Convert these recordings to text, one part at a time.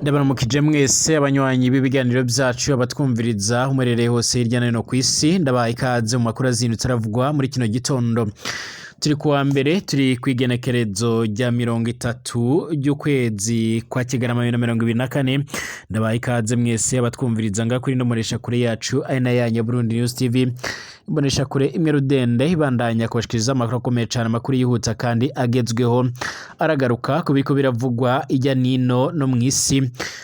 Ndabaramukije mwese abanywanyi b'ibiganiro byacu, abatwumviriza umuherereye hose hirya no hino ku isi. Ndabaha ikaze mu makuru azindutse aravugwa muri kino gitondo. Turi kuwa mbere, turi ku igenekerezo rya 30 ry'ukwezi kwa Kigarama 2024. Ndabaha ikaze mwese abatwumviriza nga kuri ino kure yacu, ari na yanyu Burundi News TV, imbonesha kure imwe rudende ibandanya kubashikiriza amakuru akomeye cyane, amakuru yihuta kandi agezweho, aragaruka ku biriko biravugwa ijya nino no mw'isi,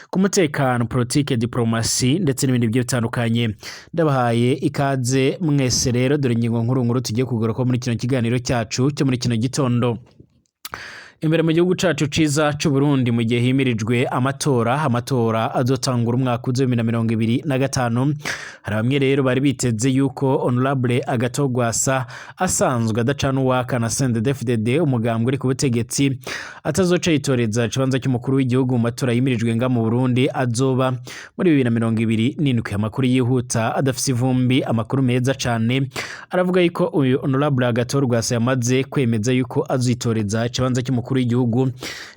ku mutekano, politike, diplomasi ndetse n'ibindi bigiye bitandukanye. Ndabahaye ikaze mwese rero. Dore ingingo nkuru nkuru tugiye kugaruka muri kino kiganiro cyacu cyo muri kino gitondo. Imbere mu gihugu cacu ciza c'u Burundi, mu gihe himirijwe amatora, amatora azotangura umwaka uza 2025, hari bamwe rero bari biteze yuko Honorable Agathon Rwasa, asanzwe adacana uwaka na CNDD-FDD, umugambwe uri ku butegetsi, atazoca yitoreza ikibanza cy'umukuru w'igihugu mu matora yimirijwe nga mu Burundi azoba muri 2027. Amakuru yihuta adafise ivumbi, amakuru meza cane, aravuga yuko uyu Honorable Agathon Rwasa yamaze kwemeza yuko azitoreza ikibanza cy'umukuru w'igihugu.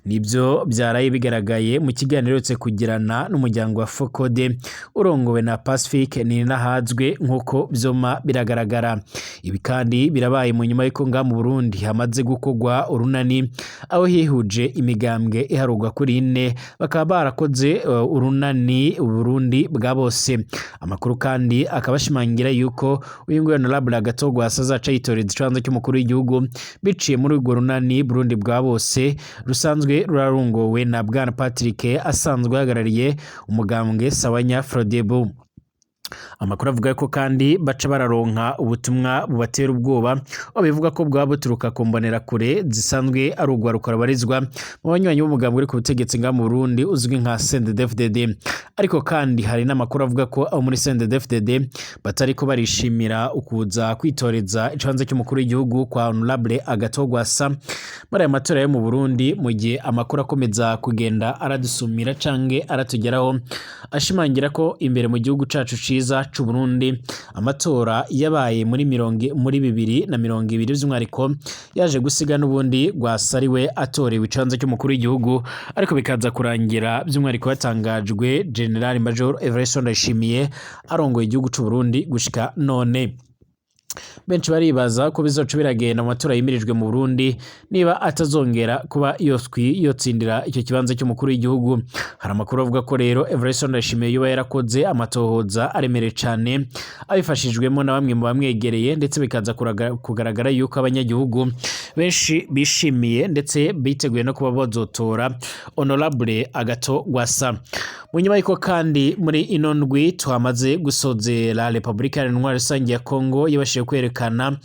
Nibyo byaraye bigaragaye mu kiganiro aherutse kugirana n'umuryango wa Fokode urongowe na Pacifique Nininahazwe, nk'uko vyoma biragaragara. Ibi kandi birabaye mu nyuma y'uko ngaha mu Burundi hamaze gukorwa urunani, aho hihuje imigambwe iharurwa kuri ine, bakaba barakoze urunani Burundi bwa bose. Amakuru kandi akaba ashimangira yuko uyu nguyu Honorable Agathon Rwasa azaca yitoreza ikibanza cy'umukuru w'igihugu biciye muri urwo runani Burundi bwa bose, rusanzwe rurarongowe na Bwana Patrick, asanzwe ahagarariye umugambwe Sawanya Frodebu. Amakuru avuga ko kandi baca bararonka ubutumwa bubatera ubwoba, aho bivuga ko bwaba buturuka ku mbonerakure zisanzwe ari urwaruka rubarizwa mu banywanyi b'umugambwe uri ku butegetsi ngaha mu Burundi uzwi nka CNDD-FDD. Ariko kandi hari n'amakuru avuga ko abo muri CNDD-FDD batariko barishimira ukuza kwitoreza ikibanza cy'umukuru w'igihugu kwa Honorable Agathon Rwasa muri aya matora yo mu Burundi, mu gihe amakuru akomeza kugenda aradusumira canke aratugeraho ashimangira ko imbere mu gihugu cacu ciza c'u Burundi, amatora yabaye muri 2020 by'umwihariko yaje gusiga n'ubundi Rwasa ariwe atorewe ikibanza cy'umukuru w'igihugu, ariko bikaza kurangira by'umwihariko hatangajwe General Major Evariste Ndayishimiye arongoye igihugu c'u Burundi gushika none. Benshi baribaza ko bizoca biragenda mu matora yimirijwe mu Burundi, niba atazongera kuba yoswi yotsindira icyo kibanza cy'umukuru w'igihugu. Hari amakuru avuga ko rero Evariste Ndayishimiye yoba yarakoze amatohoza aremereye cane, abifashijwemo na bamwe mu bamwegereye, ndetse bikaza kugaragara yuko abanyagihugu benshi bishimiye ndetse biteguye no kuba bazotora Honorable Agathon Rwasa. Mu nyuma y'uko kandi muri ino ndwi twamaze gusozera, Repubulika Iharanira Rusange ya Kongo yabashije kwerekana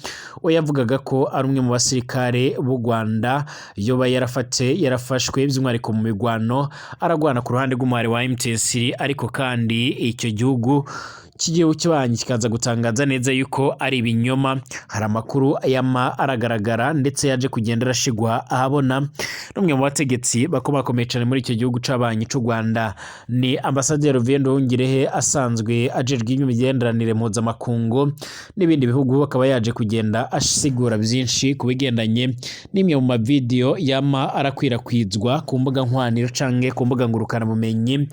we yavugaga ko ari umwe mu basirikare b'u Rwanda yoba yarafashwe by'umwihariko mu mirwano aragwana ku ruhande rw'umuhari wa M23, ariko kandi icyo gihugu cy'igihugu kibanyi kikaza gutangaza neza yuko ari ibinyoma. Hari amakuru yama aragaragara ndetse yaje kugenda arashigwa ahabona n'umwe mu bategetsi bakomakomeye cyane muri icyo gihugu c'abanyi c'u Rwanda, ni Ambasaderi Olivier Nduhungirehe, asanzwe ajejwe imigenderanire mpuzamakungu n'ibindi bihugu, akaba yaje kugenda asigura byinshi ku bigendanye n'imwe mu mavideyo yama arakwirakwizwa ku mbuga nkoranyambaga canke ku mbuga ngurukanabumenyi,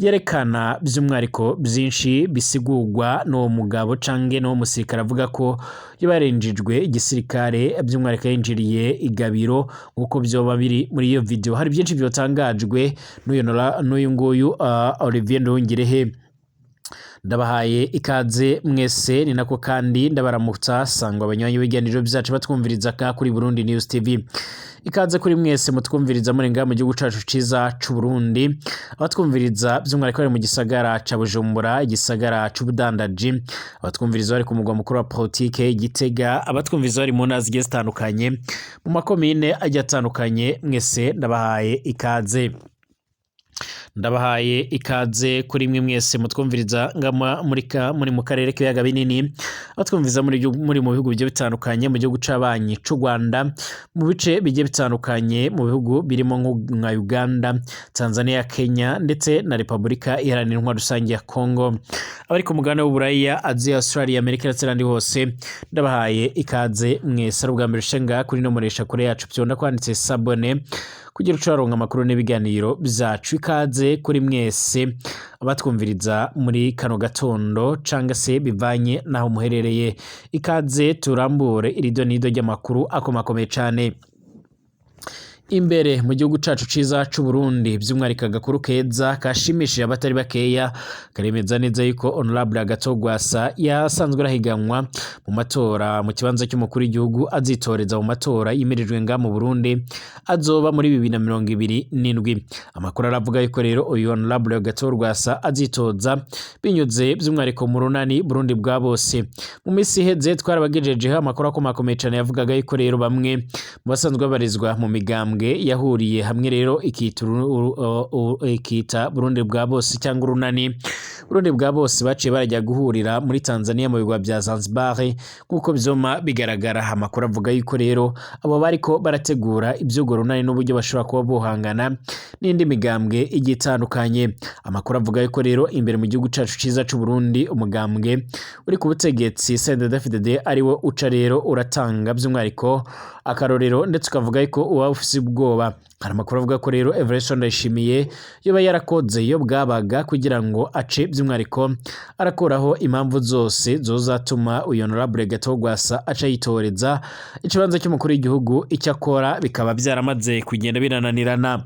yerekana by'umwihariko byinshi bisigurwa n'uwo mugabo canke n'uwo musirikare avuga ko yoba yarinjijwe igisirikare, by'umwihariko yinjiriye igabiro nk'uko vyoba biri muri iyo video. Hari byinshi vyotangajwe n'uyu nguyu Olivier Nduhungirehe. Ndabahaye ikaze mwese, ni nako kandi ndabaramutsa sangwa abanywanyi b'ibiganiro byacu batwumviriza ka kuri Burundi News TV. Ikaze kuri mwese mutwumviriza muri ngaha mu gihugu cacu ciza c'u Burundi, abatwumviriza by'umwihariko bari mu gisagara ca Bujumbura, igisagara c'ubudandaji, abatwumviriza bari ku mugwa mukuru wa politike Gitega, abatwumviriza bari mu ntara zigiye zitandukanye, mu makomine agiye atandukanye, mwese ndabahaye ikaze. Ndabahaye ikaze kuri mwe mwese mutwumviriza ngama muri mu karere k'ibiyaga binini, abatwumviriza muri mu bihugu bigiye bitandukanye, mu gihugu c'abanyi c'u Rwanda, mu bice bigiye bitandukanye mu bihugu birimo nka Uganda, Tanzania, Kenya ndetse na Repubulika Iharanira Intwaro Rusange ya Congo, abari ku mugabane w'Uburaya, Aziya, Australia, Amerika ndetse n'ahandi hose, ndabahaye ikaze mwese. Ari ubwa mbere ushenga kuri no muresha kure yacu, vyonda kwanditse s'abonner. kugira ucaronka amakuru n'ibiganiro byacu. Ikaze kuri mwese abatwumviriza muri kano gatondo canga se bivanye naho muherereye. Ikaze turambure irido nido ry'amakuru akomakomeye cane imbere mu gihugu cacu ciza c'Uburundi. By'umwihariko agakuru keza kashimishije abatari bakeya karemeza neza yuko Honorable Agathon Rwasa yasanzwe arahiganwa mu matora mu kibanza cy'umukuru w'igihugu, azitoreza mu matora yimirijwe nga mu Burundi azoba muri 2027. Amakuru aravuga yuko rero uyu Honorable Agathon Rwasa azitoza binyuze by'umwihariko mu runani Burundi bwa bose. Mu minsi iheze twarabagejejeho amakuru akomakomeye cane yavugaga yuko rero bamwe mu basanzwe babarizwa mu migambwe yahuriye hamwe rero ikita ikita Burundi bwa bose cyangwa urunani Burundi bwa bose, baciye barajya guhurira muri Tanzania mu bigwa bya Zanzibar, nk'uko vyoma bigaragara. Amakuru avuga yuko rero abo bariko barategura ivy'urwo runani n'uburyo bashobora kuba bohangana n'indi migambwe igiye itandukanye. Amakuru avuga yuko rero imbere mu gihugu cacu ciza c'u Burundi, umugambwe uri ku butegetsi CNDD-FDD ariwo uca rero uratanga by'umwihariko akarorero, ndetse ukavuga yuko uba ufise ubwoba. Hari amakuru avuga ko rero Evariste Ndayishimiye yoba yarakoze iyo bwabaga kugira ngo ace by'umwihariko arakuraho impamvu zose zozatuma uyu Honorable Agathon Rwasa aca yitoreza ikibanza cy'umukuru w'igihugu, icyo akora bikaba byaramaze kugenda birananirana.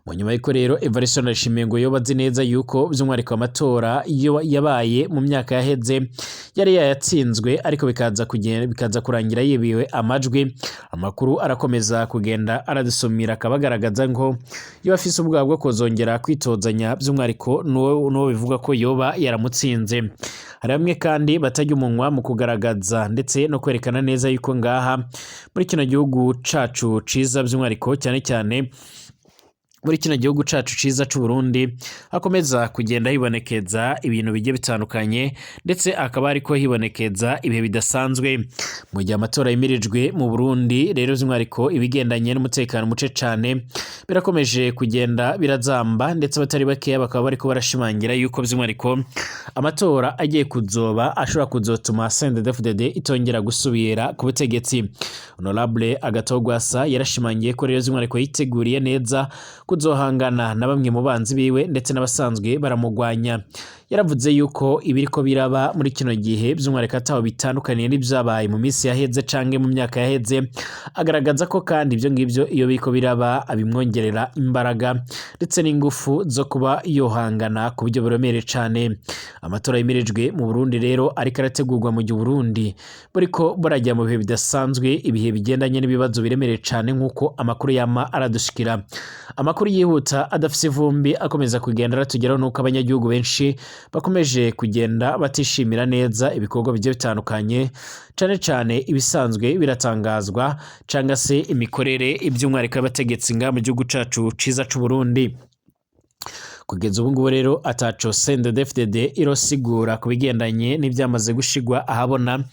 Mu nyuma y'uko rero Evariste Ndayishimiye ngo yoba azi neza yuko by'umwihariko amatora iyo yabaye mu myaka yaheze yari yayatsinzwe, ariko bikaza kugenda bikaza kurangira yibiwe amajwi. Amakuru arakomeza kugenda aradusumira, akaba agaragaza ngo yoba afise ubwoba bwo kuzongera kwitozanya by'umwihariko n'uwo bivuga ko yoba yaramutsinze. Hari bamwe kandi batarya umunwa mu kugaragaza ndetse no kwerekana neza yuko ngaha muri kino gihugu cacu ciza, by'umwihariko cyane cyane muri kino gihugu cacu ciza c'u Burundi, hakomeza kugenda hibonekeza ibintu bigiye bitandukanye, ndetse akaba ariko hibonekeza ibihe bidasanzwe mu gihe amatora yimirijwe mu Burundi. Rero by'umwihariko ibigendanye n'umutekano muce cane birakomeje kugenda birazamba, ndetse abatari bakeya bakaba bariko barashimangira yuko by'umwihariko amatora agiye kuzoba ashobora kuzotuma CNDD-FDD itongera gusubira ku butegetsi. Honorable Agathon Rwasa yarashimangiye ko rero by'umwihariko yiteguriye neza kuzohangana na bamwe mu banzi biwe ndetse n'abasanzwe baramugwanya. Yaravuze yuko ibiriko biraba muri kino gihe by'umwihariko ataho bitandukaniye n'ibyabaye mu minsi yaheze canke mu myaka yaheze, agaragaza ko kandi ibyo ngibyo iyo biriko biraba abimwongerera imbaraga ndetse n'ingufu zo kuba yohangana ku buryo buremereye cane. Amatora yimirijwe mu Burundi rero ariko arategurwa mu gihe Burundi buriko burajya mu bihe bidasanzwe, ibihe bigendanye n'ibibazo biremereye cane, nk'uko amakuru yama aradushikira. Amakuru yihuta adafise ivumbi akomeza kugenda aratugeraho nuko abanyagihugu benshi bakomeje kugenda batishimira neza ibikorwa bigiye bitandukanye, cane cane ibisanzwe biratangazwa canga se imikorere iby'umwihariko y'abategetsi nga mu gihugu cacu ciza c'u Burundi. Kugeza ubu ngubu rero ataco CNDD-FDD irosigura ku bigendanye n'ibyamaze gushigwa ahabona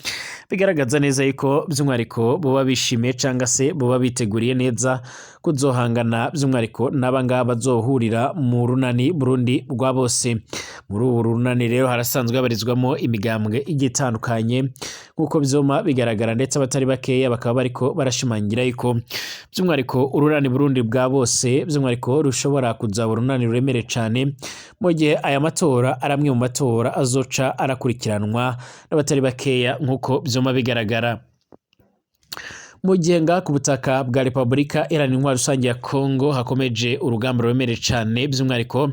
bigaragaza neza yuko by'umwihariko boba bishimiye canga se boba biteguriye neza kuzohangana by'umwihariko n'aba ngaba bazohurira mu runani Burundi bwa bose. Muri ubu runani rero harasanzwe habarizwamo imigambwe igiye itandukanye, nk'uko vyoma bigaragara, ndetse abatari bakeya bakaba bariko barashimangira yuko by'umwihariko urunani Burundi bwa bose by'umwihariko rushobora kuzaba urunani ruremereye cane mu gihe aya matora ari amwe mu matora azoca arakurikiranwa n'abatari bakeya, nk'uko vyoma bigaragara. Mu gihe ngaha ku butaka bwa Repubulika Iharanira Intwaro Rusange ya Kongo hakomeje urugamba ruremereye cane, by'umwihariko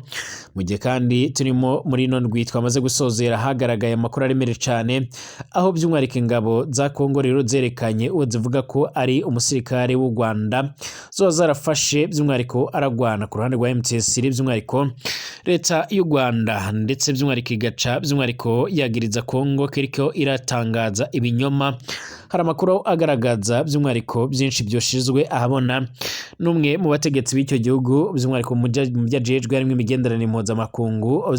mu gihe kandi turimo muri ino ndwi twamaze gusozera hagaragaye amakuru aremereye cane, aho by'umwihariko ingabo za Kongo rero zerekanye uwo zivuga ko ari umusirikare w'u Rwanda zoba zarafashe by'umwihariko aragwana ku ruhande rwa MTS, by'umwihariko leta y'u Rwanda, ndetse by'umwihariko igaca by'umwihariko yagiriza Kongo ko iriko iratangaza ibinyoma. Hari amakuru agaragaza by'umwihariko byinshi byoshizwe ahabona n'umwe mu bategetsi b'icyo gihugu, by'umwihariko mu byo ajejwe harimo imigenderanire mpuzamakungu,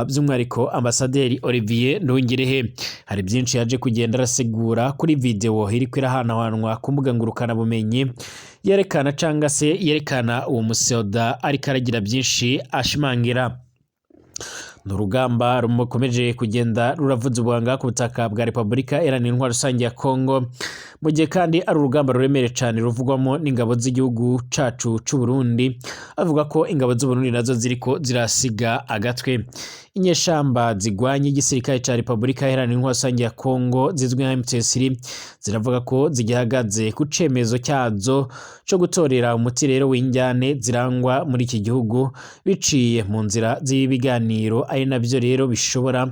by'umwihariko ambasaderi Olivier Nduhungirehe. Hari byinshi yaje kugenda arasigura kuri video iriko irahanahanwa ku mbuga ngurukanabumenyi yerekana canga se yerekana uwo musoda ariko aragira byinshi ashimangira. Ni urugamba rukomeje kugenda ruravuza ubuhanga ku butaka bwa Repubulika Iharanira Intwaro Rusange ya Kongo, mu gihe kandi ari urugamba ruremere cane ruvugwamo n'ingabo z'igihugu cacu c'u Burundi, avuga ko ingabo z'u Burundi nazo ziriko zirasiga agatwe. Inyeshamba zigwanya igisirikare ca Repubulika Iharanira Intwaro Rusange ya Kongo zizwi nka M23 ziravuga ko zigihagaze ku cemezo cyazo co gutorera umuti rero w'injyane zirangwa muri iki gihugu biciye mu nzira z'ibiganiro, ari navyo rero bishobora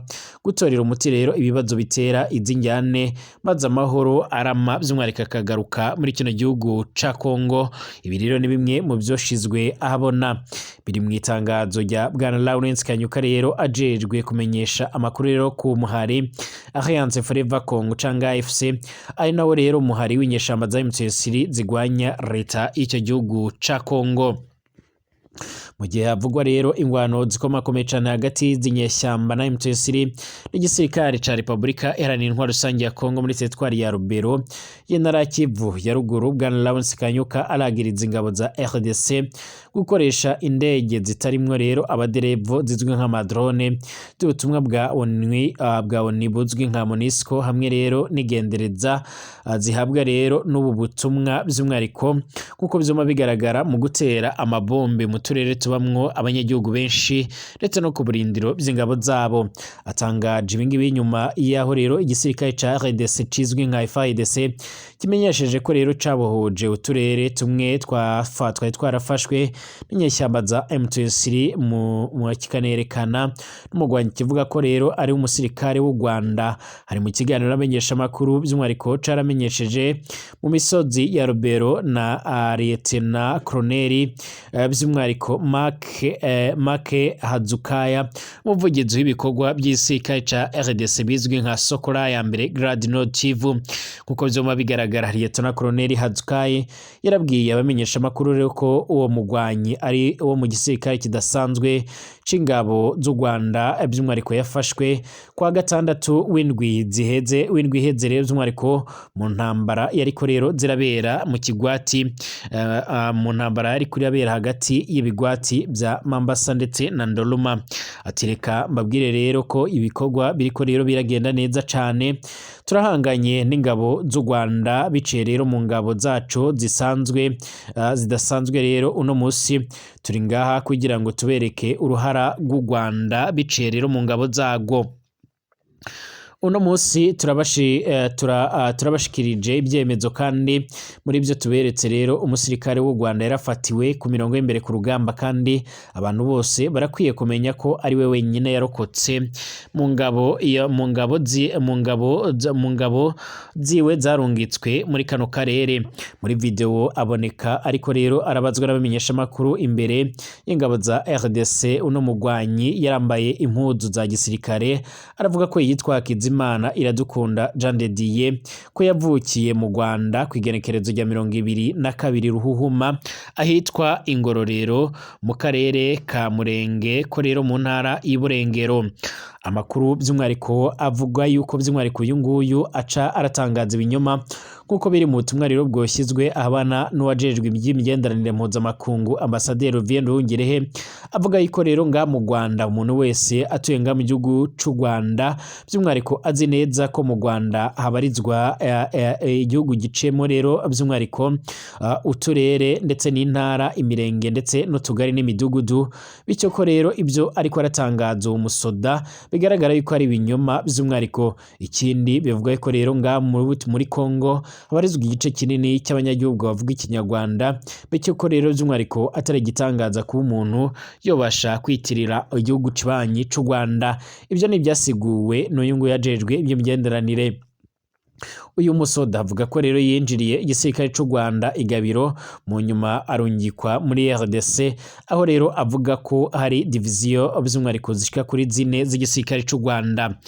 gutorera umuti rero ibibazo bitera izi njyane, maze amahoro arama by'umwihariko akagaruka muri kino gihugu ca Kongo. Ibi rero ni bimwe mu vyoshizwe ahabona biri mu itangazo rya bwana Lawrence Kanyuka rero ajejwe kumenyesha amakuru rero ku muhari Alliance Forever Congo canke AFC, ari nawo rero umuhari w'inyeshamba za M23 zigwanya leta y'icyo gihugu ca Kongo. Mu gihe havugwa rero ingwano zikomakomeye cane hagati y'izi nyeshyamba na M23 n'igisirikare ca Repubulika Iharanira Intwaro Rusange ya Kongo muri teritwari ya Rubero y'intara ya Kivu ya ruguru, bwana Lawrence Kanyuka aragiriza ingabo za RDC gukoresha indege zitarimwo rero abaderevo zizwi nk'amadrone z'ubutumwa bwa ONU, bwa ONU buzwi nka MONUSCO, hamwe rero n'igendereza zihabwa rero n'ubu butumwa, by'umwihariko nk'uko vyuma bigaragara mu gutera amabombe mu turere tubamwo abanyagihugu benshi ndetse no ku burindiro by'ingabo zabo. Atangaje ibingibi nyuma y'aho rero igisirikare ca RDC cizwi nka FARDC kimenyesheje ko rero cabohoje uturere tumwe twari twarafashwe n'inyeshyamba za M23, mu kikanerekana n'umugwanyi kivuga ko rero ari umusirikare w'u Rwanda. Hari mu kiganiro n'abamenyeshamakuru, by'umwihariko caramenyesheje mu misozi ya Rubero na Lieutenant Colonel by'umwihariko Mark Hazukaya, umuvugizi w'ibikorwa by'igisirikare ca RDC bizwi nka Sokola ya mbere Grade Nord Kivu. Kuko vyoma bigaragara, Lieutenant Colonel Hazukaye yarabwiye abamenyeshamakuru rero ko uwo mugwanyi ari uwo mu gisirikare kidasanzwe c'ingabo z'u Rwanda, by'umwihariko yafashwe kwa gatandatu w'indwi ziheze, w'indwi iheze rero, by'umwihariko mu ntambara yariko rero zirabera mu kigwati, mu ntambara yariko irabera hagati y'ibigwati bya Mambasa ndetse na Ndoluma. Ati: "Reka mbabwire rero ko ibikorwa biriko rero biragenda neza cane, turahanganye n'ingabo z'u Rwanda biciye rero mu ngabo zacu zisanzwe, zidasanzwe. Rero uno musi turi ngaha kugira ngo tubereke uruhara rw'u Rwanda biciye rero mu ngabo zarwo. Uno munsi turabashikirije ibyemezo, kandi muri byo tuberetse rero umusirikare w'u Rwanda yarafatiwe ku mirongo y'imbere ku rugamba, kandi abantu bose barakwiye kumenya ko ari we wenyine yarokotse mu ngabo iyo mu ngabo zi, mu ngabo mu ngabo ziwe zarungitswe muri kano karere." Muri video aboneka ariko rero arabazwa n'abamenyeshamakuru imbere y'ingabo za RDC, uno mugwanyi yarambaye impuzu za gisirikare aravuga ko yitwa Hakizimana Iradukunda Jean de Dieu, ko yavukiye mu Rwanda ku igenekerezo rya 22 Ruhuhuma ahitwa Ingororero mu karere ka Murenge, ko rero mu ntara y'Iburengero. Amakuru by'umwihariko avuga yuko by'umwihariko uyu nguyu aca aratangaza ibinyoma, nk'uko biri mu butumwa rero bwoshyizwe ahabana n'uwajejwe iby'imigenderanire mpuzamakungu, Ambasaderi Olivier Nduhungirehe, avuga yuko rero nga mu Rwanda umuntu wese atuye nga mu gihugu c'u Rwanda, by'umwihariko azi neza ko mu Rwanda habarizwa igihugu giciyemo rero by'umwihariko uturere ndetse n'intara, imirenge ndetse n'utugari n'imidugudu, bityo ko rero ibyo ariko aratangaza uwo musoda bigaragara yuko ari ibinyoma by'umwihariko. Ikindi bivuga ko rero nga muri Kongo habarizwa igice kinini cy'abanyagihugu bavuga ikinyarwanda, bityo ko rero by'umwihariko atari igitangaza kuba umuntu yobasha kwitirira igihugu kibanyi c'u Rwanda. Ibyo ni ibyasiguwe n'uyu nguyu yajejwe iby'imigenderanire. Uyu musoda avuga ko rero yinjiriye igisirikare c'u Rwanda igabiro, mu nyuma arungikwa muri RDC, aho rero avuga ko hari diviziyo by'umwihariko zishika kuri zine z'igisirikare c'u Rwanda.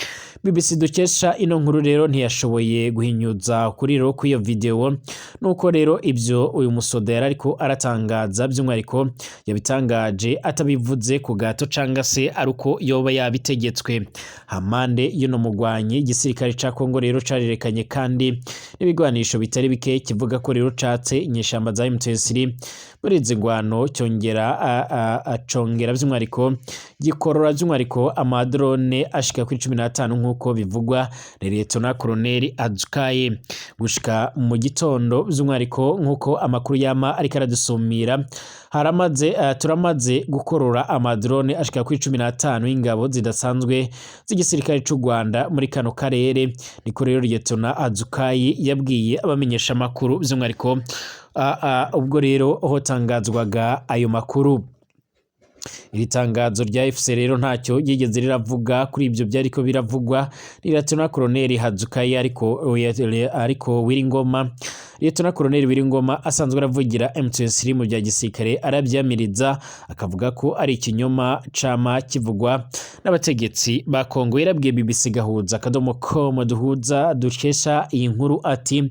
BBC dukesha ino nkuru rero ntiyashoboye guhinyuza kuri rero kw'iyo video, nuko rero ibyo uyu musoda yari ariko aratangaza by'umwihariko yabitangaje atabivuze ku gato canga se ari uko yoba yabitegetswe. Hamande y'uno mugwanyi, igisirikare ca Kongo rero carerekanye kandi n'ibigwanisho bitari bike kivuga ko rero catse inyeshamba za M23 muri izi ngwano, cyongera acongera by'umwihariko gikorora by'umwihariko amadrone ashika kuri 15 nk'uko bivugwa na Lieutenant Colonel Azukaye. Gushika mu gitondo by'umwihariko, nk'uko amakuru yama ariko aradusumira, haramaze turamaze gukorora amadrone ashika kuri 15 y'ingabo zidasanzwe z'igisirikare c'u Rwanda muri kano karere, niko rero Lieutenant Azukayi yabwiye abamenyesha amakuru by'umwihariko ubwo rero hotangazwaga ayo makuru. Iri tangazo rya FC rero ntacyo ryigeze riravuga kuri ibyo byariko biravugwa Lieutenant Colonel Hazukayi, ariko Wiringoma, Lieutenant Colonel Wiringoma asanzwe aravugira M23 mu bya gisirikare, arabyamiriza akavuga ko ari ikinyoma cama kivugwa n'abategetsi ba Kongo. Yarabwiye BBC gahuza.com duhuza dukesha iyi nkuru ati: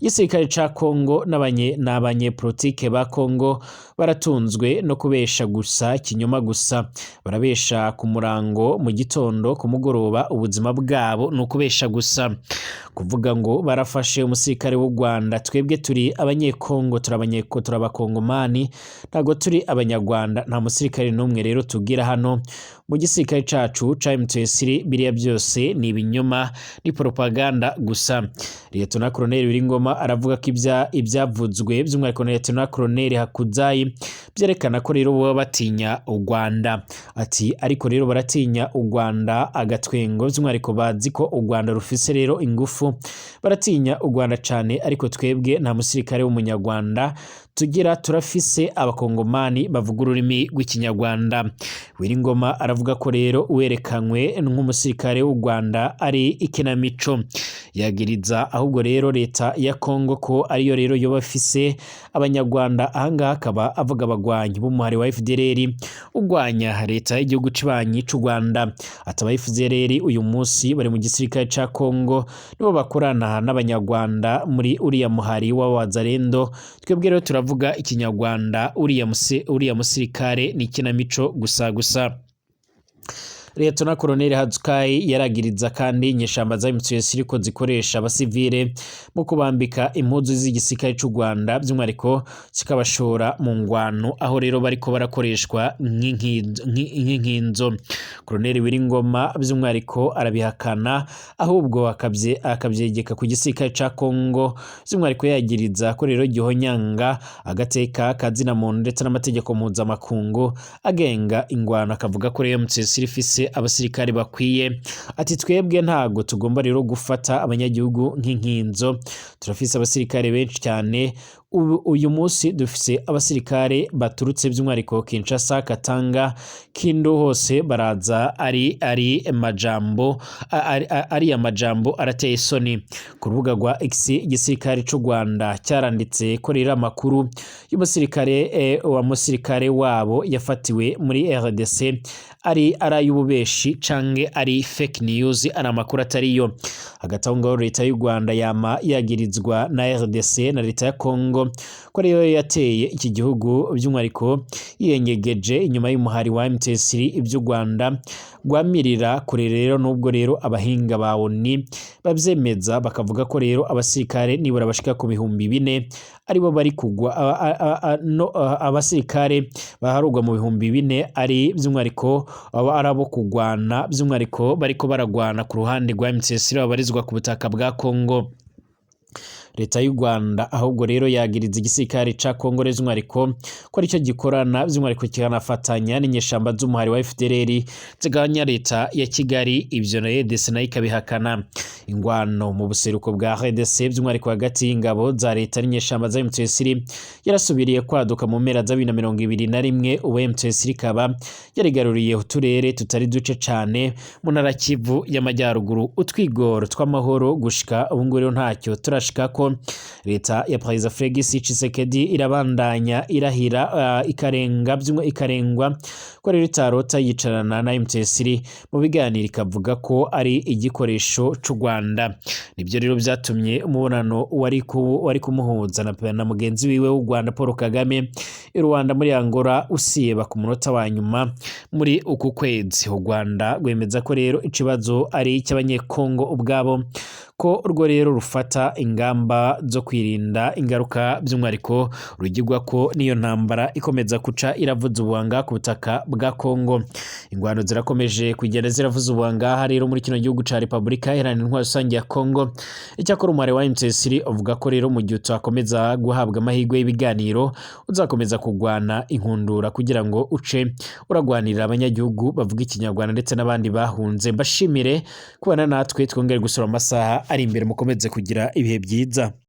"Igisirikare ca Kongo n'abanye n'abanyepolitike ba Kongo baratunzwe no kubesha gusa, ikinyoma gusa, barabesha ku murango, mu gitondo, ku mugoroba, ubuzima bwabo ni ukubesha gusa. Kuvuga ngo barafashe umusirikare w'u Rwanda, twebwe turi abanyekongo, turi abanyeko, turi abakongomani, ntabwo turi abanyarwanda. Nta musirikare n'umwe rero tugira hano mu gisirikare cacu ca M23. Biriya byose ni ibinyoma, ni propaganda gusa." Lieutenant Colonel Wiringoma aravuga ko ibyavuzwe by'umwihariko na Lieutenant Colonel Hakuzayi byerekana ko rero baba batinya u Rwanda. Ati: "Ariko rero baratinya u Rwanda agatwengo, by'umwihariko bazi ko u Rwanda rufise rero ingufu, baratinya u Rwanda cane, ariko twebwe nta musirikare w'umunyarwanda tugira, turafise abakongomani bavuga ururimi rw'ikinyarwanda." Wiringoma aravuga ko rero uwerekanywe nk'umusirikare w'u Rwanda ari ikinamico, yagiriza ahubwo rero leta ya Kongo ko ariyo rero yoba afise abanyarwanda. Ahangaha akaba avuga abagwanyi b'umuhari wa FDLR ugwanya leta y'igihugu cibanyi c'u Rwanda. Ataba FDLR uyu munsi bari mu gisirikare ca Kongo, nibo bakorana n'abanyarwanda muri uriya muhari w'abazarendo. Twebwe rero turavuga ikinyarwanda, uriya musirikare ni ikinamico gusa gusa. Lieutenant Colonel Hazukai yaragiriza kandi inyeshamba za M23 ko zikoresha abasivile mu kubambika impuzu z'igisirikare c'u Rwanda, by'umwihariko kikabashora mu ngwano, aho rero bariko barakoreshwa nk'inkinzo. Colonel Wiringoma by'umwihariko arabihakana, ahubwo akabyegeka ku gisirikare ca Kongo, by'umwihariko yagiriza ko rero gihonyanga agateka kazina muntu ndetse n'amategeko mpuzamakungu agenga ingwano, akavuga ko rero M23 ifise abasirikare bakwiye. Ati: "Twebwe ntago tugomba rero gufata abanyagihugu nk'inkinzo, turafise abasirikare benshi cyane. Ubu uyu munsi dufise abasirikare baturutse by'umwihariko Kinshasa, Katanga, Kindu, hose baraza." Ari majambo ari amajambo arateye isoni. Ku rubuga rwa X, igisirikare c'u Rwanda cyaranditse ko rero amakuru y'umusirikare wa musirikare wabo yafatiwe muri RDC ari ay'ububeshi canke ari fake news, ari amakuru atariyo. Hagati aho ngaho leta y'u Rwanda yama yagirizwa na RDC na leta ya Congo ko ariyo yateye iki gihugu, by'umwihariko yiyengegeje inyuma y'umuhari wa M23, iby'u Rwanda rwamirira kure rero, nubwo rero abahinga ba ONU bavyemeza bakavuga ko rero abasirikare nibura bashika ku 4000 aribo bari kugwa no, abasirikare baharurwa mu 4000 ari by'umwihariko aba ari abo kugwana, by'umwihariko bariko baragwana ku ruhande rwa M23 babarizwa ku butaka bwa Congo. Leta y'u Rwanda ahubwo rero yagiriza igisirikare ca Congo rero by'umwihariko ko aricyo gikorana, by'umwihariko kikanafatanya n'inyeshamba z'umuhari wa FDLR zigabanya leta ya Kigali. Ivyo na RDC nayo ikabihakana. Ingwano mu buseruko bwa RDC, by'umwihariko hagati y'ingabo za leta n'inyeshamba za M23, yarasubiriye kwaduka mu mpera za 2021. Ubu M23 ikaba yarigaruriye uturere tutari duce cane mu ntara Kivu y'Amajyaruguru. Utwigoro tw'amahoro gushika ubu ngubu rero ntacyo turashikako. ko leta ya Perezida Felix Tshisekedi irabandanya irahira ikarenga byumwe ikarengwa ko rero itarota yicarana na M23 mu biganiro, ikavuga ko ari igikoresho c'u Rwanda. Nibyo rero byatumye umubonano wari kumuhuza na mugenzi wiwe w'u Rwanda Paul Kagame i Rwanda muri Angola usiyeba ku munota wa nyuma muri uku kwezi. U Rwanda rwemeza ko rero ikibazo ari icy'Abanyekongo ubwabo, ko rwo rero rufata ingamba zo kwirinda ingaruka by'umwihariko rugirwa ko n'iyo ntambara ikomeza kuca iravuza ubuhanga ku butaka bwa Kongo. Ingwano zirakomeje kugenda ziravuza ubuhanga rero muri kino gihugu ca Repubulika Iharanira Intwaro Rusange ya Kongo. Icyakora umubare wa M23 uvuga ko rero mu gihe utakomeza guhabwa amahirwe y'ibiganiro, uzakomeza kugwana inkundura kugira ngo uce uragwanirira abanyagihugu bavuga Ikinyarwanda ndetse n'abandi bahunze. Mbashimire kubana natwe, twongere gusura amasaha ari imbere. Mukomeze kugira ibihe byiza.